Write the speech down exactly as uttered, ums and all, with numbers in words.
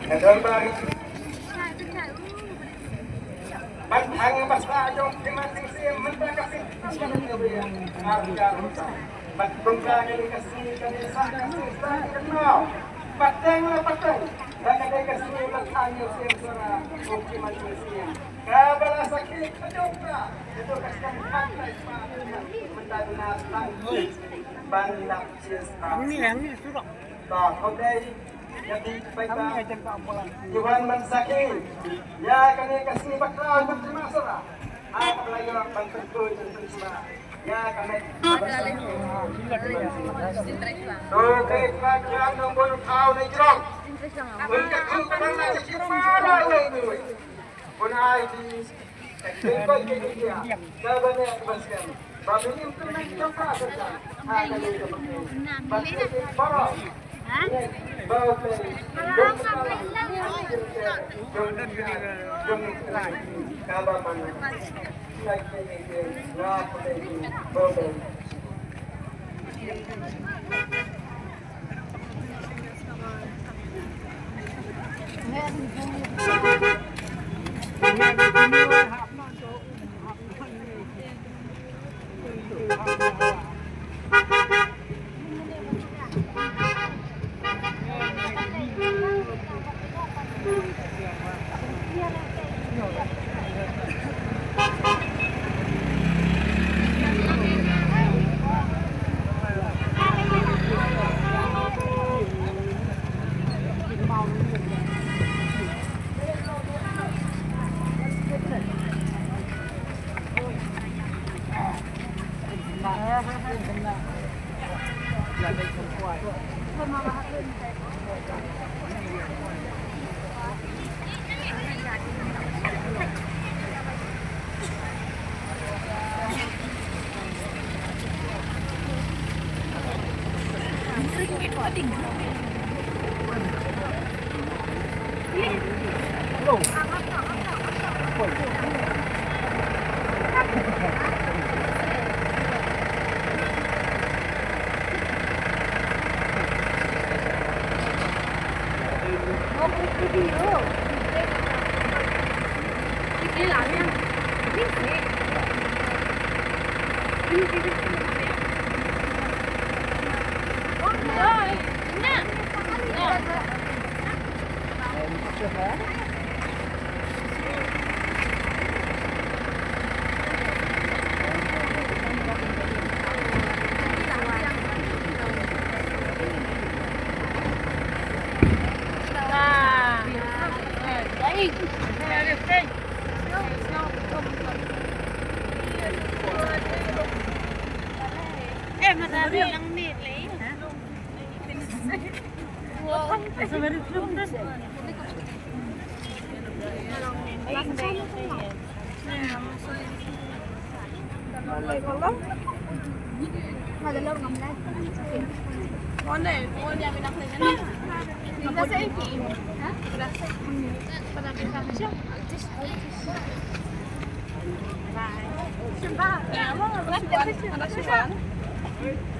Ka dorbar ban thang basa jong ki man sing sing mynta ka sing. Bad kumta kane ka sngi kane sa ka sing sa ka nau. Pateng la pateng. Ba ka dei ka sngi ba thang ïa u siem sara u ki man sing sing. Kaba la sakhi ka jong ka. Ito ka seng khat lai spa mynta na tang ban lap siem sara. Ni yang ni surok. Ba ka dei. Iwan ban sakhi ïa kane ka sngi bakla ban terima sara. Ap la ïa ban pynkuh ban terima ïa kane. To kai pa kian nong bon thau nei jrong. Bun ka khun ka dang na ki pa la wei wei. Bun ai di. Eh, madami lang ni, Lei. Wow. It's a very cute. Bye.